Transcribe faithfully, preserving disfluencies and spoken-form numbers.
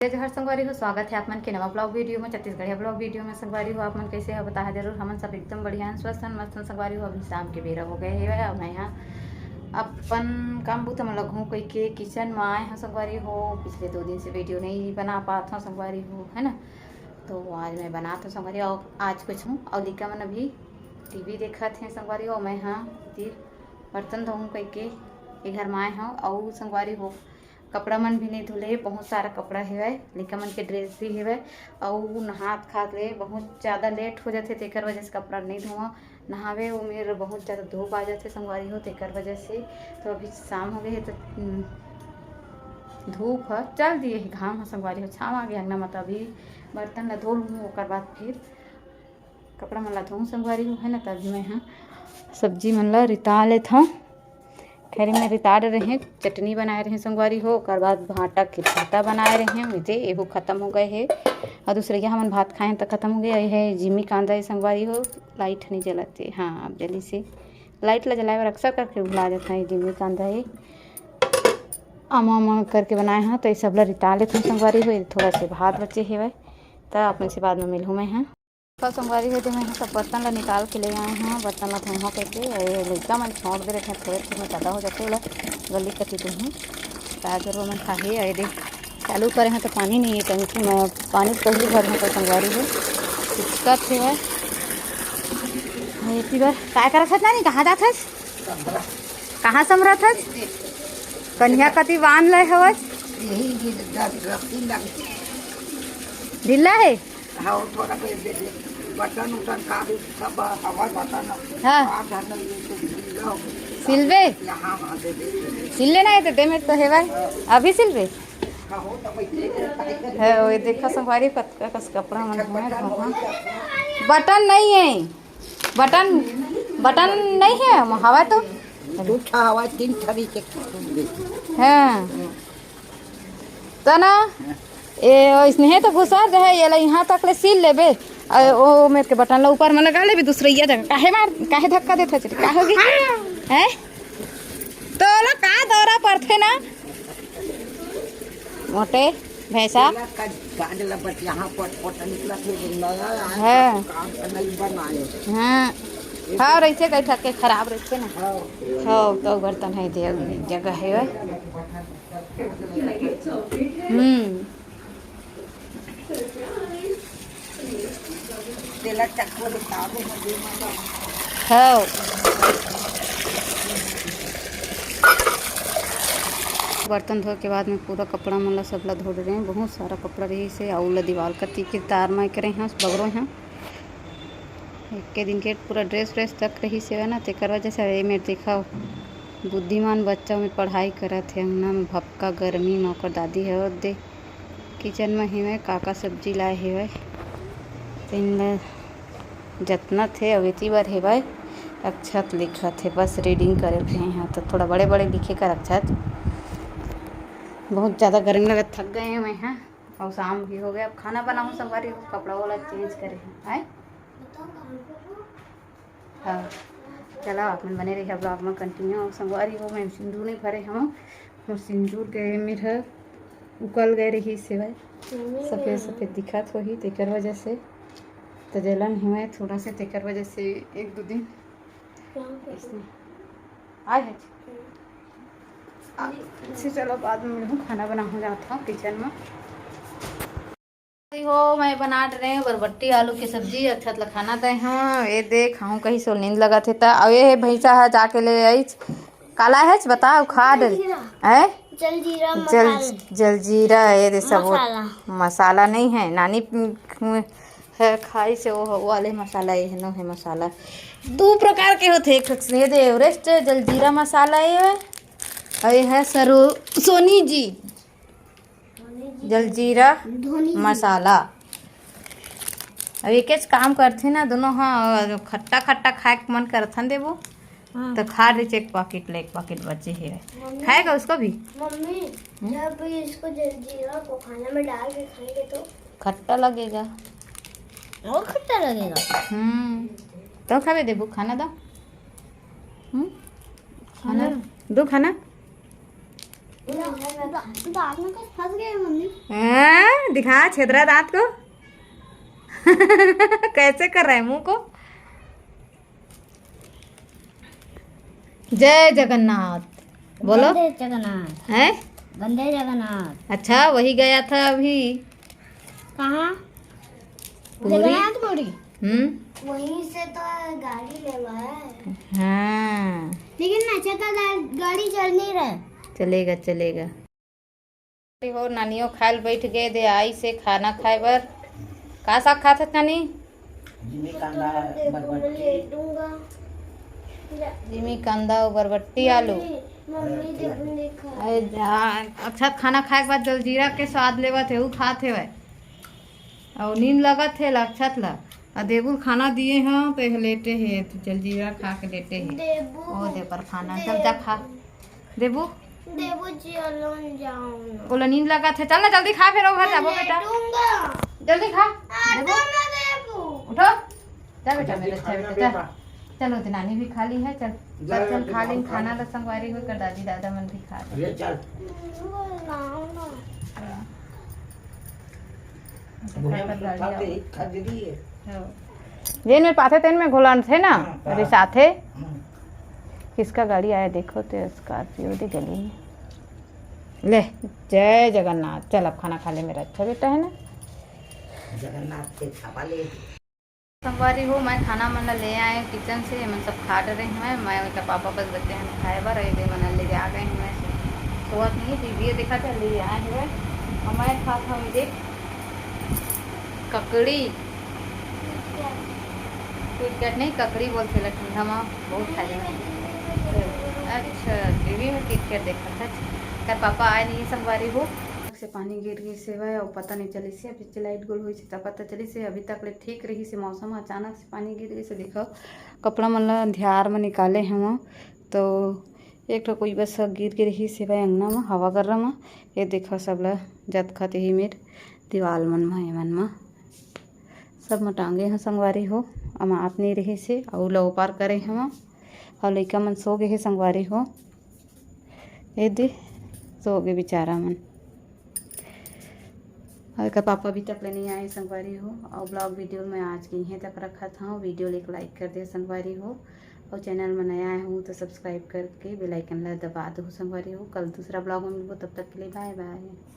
जय जोहार संगवारी हो, स्वागत है आप मन के नवा ब्लॉग वीडियो में, छत्तीसगढ़िया ब्लॉग वीडियो में। संगवारी हो, आप मन कैसे हो, बताहा जरूर। हमन सब एकदम बढ़िया हन, स्वस्थ हन, मस्त हन संगवारी हो। अभी शाम के बेरा हो गए हे, अब मैं यहाँ अपन काम बूता मन ल घूम कई के किचन में आए हन संगवारी हो। पिछले दो दिन से वीडियो नहीं बना पात हूँ संगवारी हो, है ना। तो आज मैं बनात हूँ संगवारी हो, आज कुछ हूँ और लिका मन अभी टीवी देखत हैं संगवारी हो। मैं हाँ तीर बर्तन धोऊँ कई के ये घर में आए हूँ। और संगवारी हो, कपड़ा मन भी नहीं धुले हे, बहुत सारा कपड़ा हेवय, लइका मन के ड्रेस भी हेवय। अउ नहात खात ले बहुत ज़्यादा लेट हो जाथे, तेकर वजह से कपड़ा नहीं धोवा। नहावे ओ मेर बहुत ज़्यादा धूप आ जाथे संगवारी हो, तेकर वजह से। तो अभी शाम हो गए हे, तो हम्म, धूप ह चल दिए हे, घाम ह संगवारी हो, छाँव आ गए अंगना म। तो अभी बर्तन ला धो लूँ, ओकर बाद फिर कपड़ा मन ला धोऊँ संगवारी हो, है ना। तभी मैं ह सब्जी मन ला रिता लेत हूँ। खैर, मैं रिता डरे रहें, चटनी बनाए रहें संगवारी हो, ओकर बाद भाटा के भाटा बनाए रहें, इते एहू खत्म हो गए हे। और दूसरे हमन भात खाएं त खत्म हो गए। ये है जिमी कांदा है संगवारी हो, लाइट नहीं जलत हे। हाँ, अब जल्दी से लाइट ला जलाए बर अक्सर करके भुला जाता है। जिमी कांदा है, अमा अमा करके बनाए हैं, तो ये सब ला रिता लेत हूँ संगवारी हो। ये थोड़ा से भात बचे हेवय, त अपन से बाद में मिलहूँ मैं हाँ। तो संगवारी हो, तो मैं सब बर्तन ला निकाल के ले आए हूँ, बर्तन ला धोहा करके। ये लइका मन छोड़ दे रहे हैं, थोड़े थोड़े में ज्यादा हो जाते, ओला गली कति दूँ। का जरूर मन खाही। ये देख, चालू करे हैं तो पानी नहीं है टंकी में, पानी पहली भर है तो संगवारी हो, दिक्कत है। ये बार काय करत हस नानी, कहाँ जात हस, कहाँ समरत हस? कन्या कति बांध ले हवस। यही ढीला है। हाँ, वो थोड़ा दे दे दे। बटन उटन का भी सब हवा बटन। हाँ। सिलबे? हाँ, हाँ, दे दे। सिल लेना है तो दे, मेरे तो है भाई। अभी सिलबे? हाँ, हो तो भाई, दे दे। है, वो देखो संगवारी, पतका कस कपड़ा मन है। बटन नहीं है, बटन, बटन नहीं है, हवा तो। दू ठा हवा, तीन ठा नीचे। हाँ। त ना, ए, ओइसने हे त घुसर जाहे, एला इहाँ तक ले सिल लेबे। अ, ओ मेर के बटन ला ऊपर में लगा लेबे, दूसरइया जगह। काहे मार, काहे धक्का देत हस? का होगे? हैं? तोला का दौरा पड़थे ना? मोटे भैंसा। हाँ। हाँ, रहिथे कई ठक के खराब रहिथे ना। हाँ। हाँ, तो बर्तन है दे, जगह है। हम्म। तेला चक्कू दिखा दे, हाँ। बर्तन धोए के बाद में पूरा कपड़ा मन ला, सब ला धो डरे हैं। बहुत सारा कपड़ा रहिसे, अउ ला दीवाल कती के तार माय करे हैं, बगरो हैं। एके दिन के पूरा ड्रेस व्रेस तक रहिसे ना, तेकर वजह से। ए मेर देखा, बुद्धिमान बच्चा में पढ़ाई करत हे, अंगना में भपका गर्मी में ओकर दादी हे। और दे, किचन में हेवय, का का सब्जी लाए हेवय, तेन ल जतनत हे। अउ एती बर हेवय, अक्षत लिखत हे, बस रीडिंग करे के हे। हाँ, तो थोड़ा बड़े बड़े लिखे कर अक्षत। बहुत ज़्यादा गर्मी लगत, थक गए हैं मैं। हाँ, और शाम भी हो गया। अब खाना बनाऊँ संगवारी, कपड़ा वाला चेंज करे हैं, आए। हाँ, चला, आप मन बने रहिए ब्लॉग में कंटिन्यू। संगवारी हो, मैं सिंदूर नहीं भरे हूँ, मोर सिंदूर गए मेर ह उकल गए रहिसे भाई, सफेद सफेद दिखत होही, तेकर वजह से। तो जलन हुए थोड़ा से, तेकर वजह से एक दो दिन इसने आए है। आ, से चलो, बाद में मिलहूँ, खाना बनाहूँ, जात हूँ किचन में। हो, मैं बना डरे हूँ बरबट्टी आलू के सब्जी, अक्षत ला खाना दे हूँ। ये देख, हूँ कहीं सो नींद लगत हे त, अउ ये हे भैंसा ह जाके ले आइच। काला है, बताओ, खा डरे। जलजीरा। हैं? जलजीरा जल-, मसाला। जलजीरा, ये दे सब वो मसाला। मसाला नहीं है, नानी, उम, है खाई से वो, वो वाले मसाला, ये है, नो है मसाला। दू प्रकार के होथे, एक ठक से ये दे एवरेस्ट जलजीरा मसाला ये है, और ये है सरो-, सोनी जी। जलजीरा धोनी जी। मसाला। अब एकेच काम करथे ना दोनों ह, खट्टा खट्टा खाए के मन करथन देबो, हाँ। तो खा रही एक पाकिट ले, एक पाकिट बचे हे। मम्मी। खाएगा उसको भी? मम्मी, हम्म? जब इसको जलजीरा को खाना में डाल के खाएंगे तो? खट्टा लगेगा। और खट्टा लगेगा? हम्म। तो खावे देबो, खाना दो। हम्म? खाना खाना। दो खाना। दांत में कुछ फंस गए मम्मी। हैं? दिखा छेदरा दांत को। कैसे कर रहा है मुंह को? जय जगन्नाथ बोलो। वंदे जगन्नाथ। हैं? वंदे जगन्नाथ। अच्छा, वही गया था अभी। कहाँ? पूरी। जगन्नाथ पूरी। हम्म। वहीं से तो गाड़ी लेवा है। हाँ। लेकिन ना, अच्छा का गा-, गाड़ी चल नहीं रहा है। चलेगा, चलेगा। हो, नानियो खाए ल बैठ गए दे, आई से खाना खाए बर। का साग खात हस नानी? जिमी कांदा, बरबट्टी। जिमी कांदा अउ बरबट्टी आलू। मम्मी, मम्मी जब नहीं खा अरे जा, अच्छा खाना खाए के बाद जलजीरा के स्वाद लेवत हे, उ खात हे। अउ नींद लगत हे लक्षत ला। आ देबू ल खाना दिए हंव, तो यह लेटे हे, तो जलजीरा खा के लेटे हे। देबू। ओ दे पर खाना, चल जा खा। देबू? देबू जी, alone जाओ ना। ओला नींद लगत हे, चल ना जल्दी खा, फिर वो घर मैं जाबो बेटा। लेटूंगा। जल्दी खा। आ, देबू? तो ना देबू। उठो। जा बेटा, जल्दी मेरा खा अच्छा ले बेटा, जा। बेटा। चलो, तो नानी भी खा ली है, चल। जा चल, बेटा, चल, खा ले, खा खाना ले। ला संगवारी हो कर दादी दादा मन भी खा ले। ले चल। हम्म, वो लाओ ना। हाँ। बुढ़िया में तो खा दे, खा दे रही है। हाँ। जेन में पाथे तेन में घोलन थे ना, हाँ, हाँ। रिसाथे। हाँ। किसका गाड़ी आया देखो तो, स्कॉर्पियो दे गली में। ले, जय जगन्नाथ। चल अब खाना खा ले, मेरा अच्छा बेटा है ना। जगन्नाथ के छापा ले। संगवारी हो, मैं खाना मन ला ले आए किचन से, एमन सब खा डरे हवय। मैं ओकर पापा बस बचे हन खाए बर, ये दे मन ले आ गए हवय। सोवत नहीं, टीवी देखत हे, ले आए हवय। और मैं खात हूँ, देख, ककड़ी, KitKat नहीं, ककड़ी बोलथे ला, ठंडा में बहुत खाए जाथे। अच्छा, टीवी में KitKat देखत हे। कर पापा आए नहीं, संगवारी हो। से पानी गिर गइस हवय अउ पता नइ चलिस हे। अभी लाइट गोल होइस हे त पता चलिस हे। अभी तक ले ठीक रहिस हे मौसम, अचानक से पानी गिर गइस हे। देखो, कपड़ा मन ला अंधियार म निकाले हवं, तो एक ठो कोई बस गिर गे रहिस हवय अंगना म, हवा गर्रा म। ये देखो, सब ला जतखत ही मेर दीवाल मन म, एमन म सब म टांगे हवं संगवारी हो। अमात नइ रहिस हे, अउ ला ओपार करे हवं, अउ लइका मन सो गे हे संगवारी हो। ये दे, सो गे बेचारा मन। अउ एकर पापा अभी तक ले नइ आए संगवारी हो। अउ vlog video मैं आज के इहें तक रखत हंव। Video ल एक like कर दे संगवारी हो, अउ channel में नया आए हो तो subscribe करके bell icon ला दबा दो संगवारी हो। कल दूसरा vlog में मिलबो, तब तक के लिए bye bye।